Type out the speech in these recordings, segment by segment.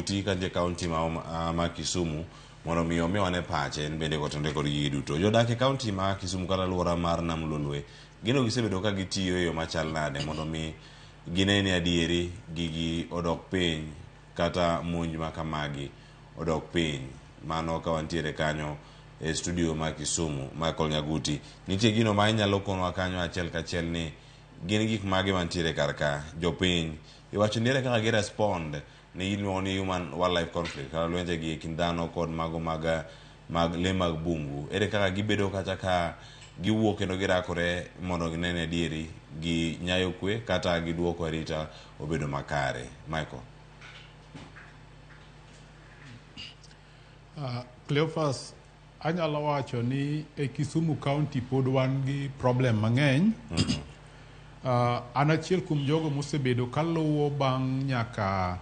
Nyaguti kantie kaunti ma Kisumu mondo mi omiwa pache en bende kotenore kod gigi duto. Jodak e kaunti ma Kisumu kata alwora mar Nam Lolwe gino gisebedo ka gitiyo e yo machal nade mondo mi gine ni adieri gigi odok piny kata monj ma kamagi odok piny. Mano ka wantiere kanyo e studio ma Kisumu. Michael Nyaguti, nitie gino ma inyalo konwa kanyo achiel kachiel ni gin gik mage mantiere kar ka jopiny iwacho ni ere kaka gi respond ni iluongo ni human wildlife conflict kata lwenje gi e kind dhano kod mago mag lee mag bungu. Ere kaka gibedo kacha ka giwuok kendo girakore mondo gine ni adieri gi nyayo kwe kata giduoko arita obedo makare. Michael. Cleophas, anyalo wacho ni e Kisumu County pod wan gi problem mang'eny. An achiel kuom jogo mosebedo kaluwo bang' nyaka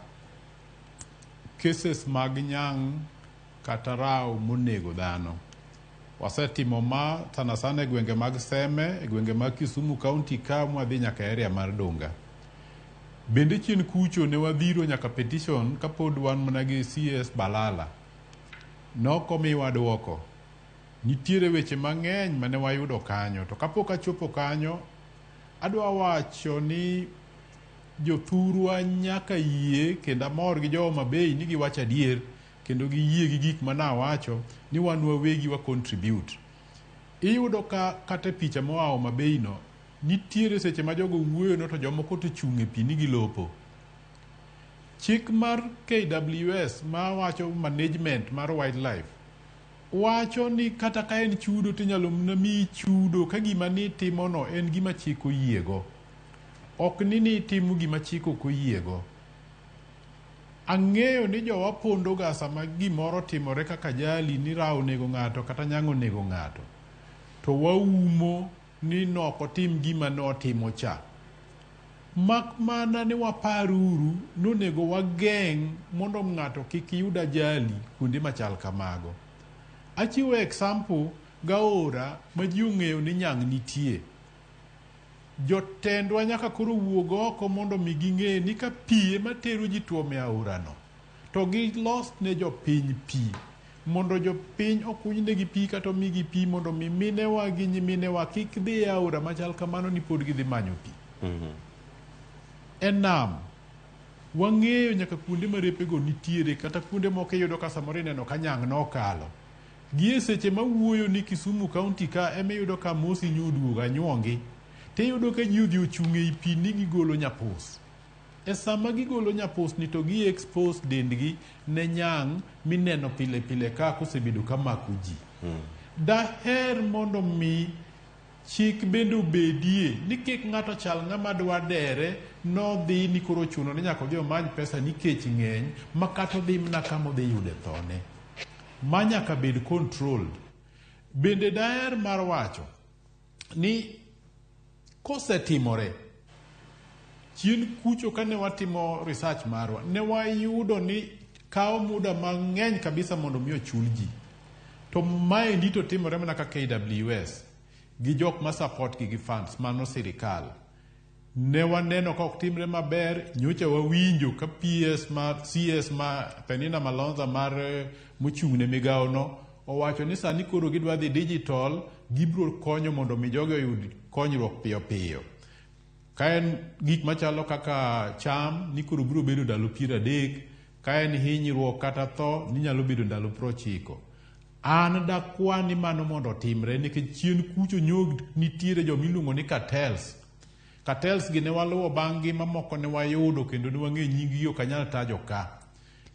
cases mag nyang' kata raw monego dhano. Wasetimo ma sana sana e gwenge mag Seme, e gwenge mag Kisumu County ka mwadhi nyaka area mar Dunga. Bende chien kucho ne wadhiro nyaka petition kapod wan mana gi CS Balala. Nok omiwa duoko. Nitiere weche mang'eny mane wayudo kanyo. To kapok achopo kanyo, adwa wacho ni jothurwa nyaka yie kendo amor gi jo Homa Bay ni giwacho adier kendo giyie gi gik manawacho ni wan wawegi wa contribute. Iyudo ka kata e picha moa Homa Bay no, nitiere seche ma jogo wuoyo no to jomoko to chung' e pi ni gilopo. Chik mar KWS mawacho management mar wildlife wacho ni kata ka en chudo tinyalo mana miyi chudo ka gima nitimono en gima chik oyiego. Ok ni nitimo gima chik ok oyiego. Ang'eyo ni jowa pondo ga sama gimoro timore kaka ajali ni rawo onego ng'ato kata nyang' onego ng'ato. To waumo ni nok otim gima notimo cha. Mak mana ni waparuru nonego wageng' mondo ng'ato kik yud ajali kuonde machal kamago. Achiwo example gaora ma ji ong'eyo ni nyang' nitie. Jotendwa nyaka koro wuog oko mondo mi ging'e ni ka pi ema tero ji tuom e aorano, to gilos ne jopiny pi. Mondo jopiny okuny negi pi kata omigi pi mondo mi minewa gi nyiminewa kik dhi e aora machal kamano ni pod gidhi manyo pi. E nam, wang'eyo nyaka kuonde ma repego nitiere kata kuonde moko iyudo ka samoro ineno ka nyang' nokalo. Gi e seche mawuoyo ni Kisumu County ka ema iyudo ka Mosi nyoduogo anyuongi. Tiyudo ka ji odhi ochung' ei pi ni gigolo nyapus. E sama gigolo nyapus ni to gi expose dendgi ne nyang' mineno pile pile ka kosebedo ka mako ji. Daher mondo mi chik bende obedie ni kik ng'ato chal ng'ama dwa dere nodhi ni koro ochuno ni nyaka odhi omany pesa nikech ng'eny ma kata odhi mana kama odhi yude thone. Ma nyaka bed controlled. Bende daher mar wacho ni kosetimore chien kucho kane watimo research marwa ne wayudo ni kawo muda mang'eny kabisa mondo mi ochul ji. To maendi to timore mana ka KWS gi jok ma support gi gi funds mano sirikal. Ne waneno ka ok timre maber, nyocha wawinjo ka PS mar CS ma Penina Malonza mar mochung' ne migawo no owacho ni sani koro gidwa dhi digital, gibiro konyo mondo mi jogi oyud konyruok piyo piyo. Ka en gik machalo kaka cham ni koro biro bedo ndalo 30, ka en hinyruok kata tho ni nyalo bedo ndalo 90. An dakwa ni mano mondo otimre nikech chien kucho nyo nitiere joma iluongo ni cartels. Cartels gi ne waluwo bang' gi mamoko ne wayudo kendo ne wang'eyo nying gi ok anyal tajo ka.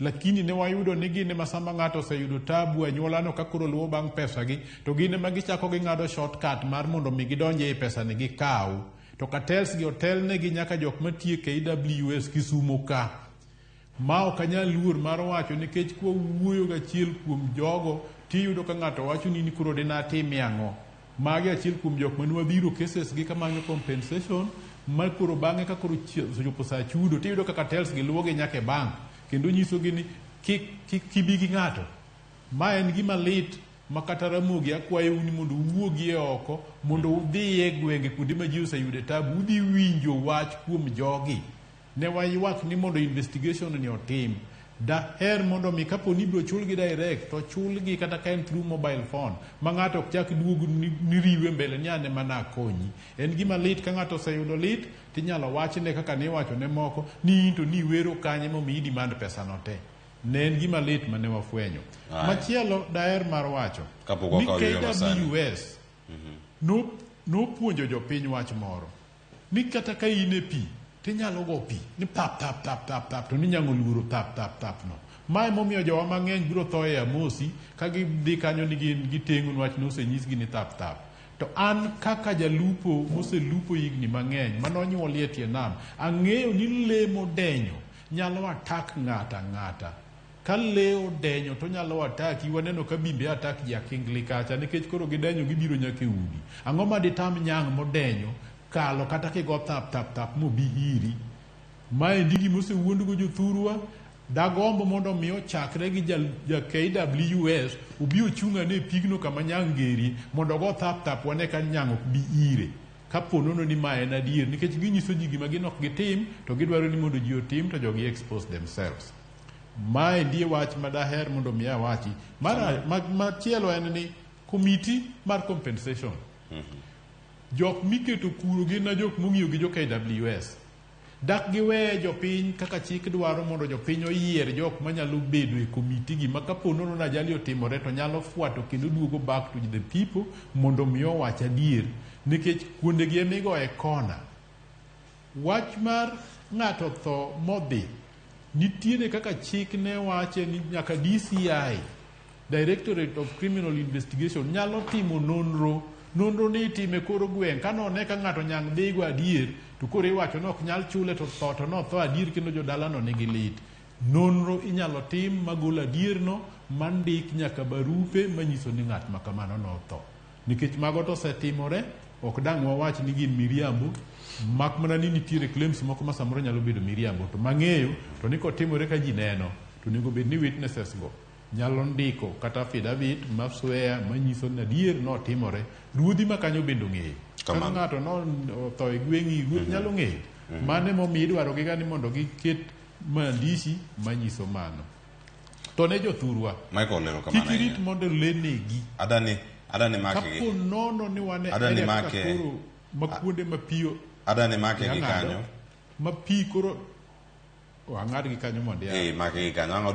Lakini ne wayudo ni gin ema sama ng'ato oseyudo tabu anyuola no ka koro luwo bang' pesa gi to gin ema gichako ging'ado shortcut mar mondo mi gidonj ei pesa ni gikaw. To cartels gi otelnegi nyaka jok matiyo KWS Kisumu ka. Ma ok anyal luor mar wacho nikech kwa wuoyo gachiel kuom jogo tiyudo ka ng'ato wacho ni koro dine atimie ang'o. Magi achiel kuom jok mane wadhiro cases gi kamanyo compensation ma koro bang'e ka koro osechopo sa chudo tiyudo ka cartels gi luwo gi nyaka e bank kendo nyisogi ni kik ibi gi ng'ato. Ma en gima lit ma kata Ramogi akwayou ni mondo uwuogie oko mondo udhiye gwenge kuonde ma ji oseyude tabu udhi winjo wach kuom jogi. Ne waywak ni mondo investigation ni otim. Daher mondo mi kapo ni ibiro chulgi direct to chulgi kata ka en through mobile phone ma ng'ato ok chak duog ni riwe mbele ni an ema nakonyi. En gima lit ka ng'ato oseyudo lit tinyalo wachne kaka niwacho ne moko ni in to niwero kanye momiyo i demand pesa no te. Ne en gima lit mane wafwenyo. Machielo daher mar wacho Kapok ni wakawo yweyo masani. KWS nopuonjo jopiny wach moro ni kata ka in e pi tinyalo go pi ni tap tap tap tap tap to ninyang'o luoro tap tap tap no. Mae momiyo jowa mang'eny biro tho e amosi ka gidhi kanyo ni gin giteng'o niwach nosenyisgi ni tap tap. To an kaka jalupo moselupo higni mang'eny manonyuoli e tie nam, ang'eyo ni lee modenyo nyalo attack ng'ata ang'ata. Ka lee odenyo to onyalo ataki, waneno ka bimbe attack ji akingli kacha nikech koro gidenyo gibiro nyaka e udi. Ang'o ma ditam nyang' modenyo kalo kata kigo thap thap thap mobi iri? Maendi gima osewuondgo jothurwa, dagomb mondo mi ochakre gi ja, ja KWS obi ochung' ane e pigno kama nyang' gerie mondo ogo thap thap wane ka nyang' ok bi ire. Kapo nono ni ma en adier nikech ginyiso ji gima gin ok gitim to gidwaro ni mondo ji otim to jogi expose themselves. Maendi e wach ma daher mondo mi awachi. Machielo en ni komiti mar compensation. Jok miketo kuro gin na jok mong'iyo gi jo KWS. Dak giwe jopiny kaka chik dwaro mondo jopiny oyier jok manyalo bedo e komiti gi ma kapo nono ni ajali otimore to nyalo fuato kendo duogo back to the people mondo mi owach adier nikech kuondegi ema igoye kona. Wach mar ng'ato tho modhi nitiere kaka chik ne wache ni nyaka DCI Directorate of Criminal Investigation nyalo timo nonro. Nonro ni itime kor gweng'. Ka none ka ng'ato nyang' dhigo adier, to koro iwacho ni ok nyal chule to tho to notho adier kendo jodalano nigi lit. Nonro inyalo tim magol adier no mandik nyaka barupe manyiso ni ng'at ma kamano notho. Nikech mago to osetimore, ok dang' wawach ni gin miriambo, mak mana ni nitiere claims moko ma samoro nyalo bedo miriambo. To mang'eyo to ni kotimore ka ji neno, to onego bed ni witnesses go nyalo ndiko kata affidavit ma swear manyiso ni adier notimore. Ruodhi ma kanyo bende ong'eyo. Kaka ng'ato no otho e gweng'i, ruoth nyalo ng'eyo. Mano emomiyo idwaro gi ga ni mondo giket maandishi manyiso mano. To ne jothurwa, Michael, erokamano kik irit ahinya. mondo lee negi. Adani, adani make gi. Kapo nono ni wan e Adani area kaka make. koro ma kuonde ma pi Adani make gi Ang'ado. kanyo. Ma pi koro ang'ad gi kanyo mondo Eh, make gi kanyo. Ang'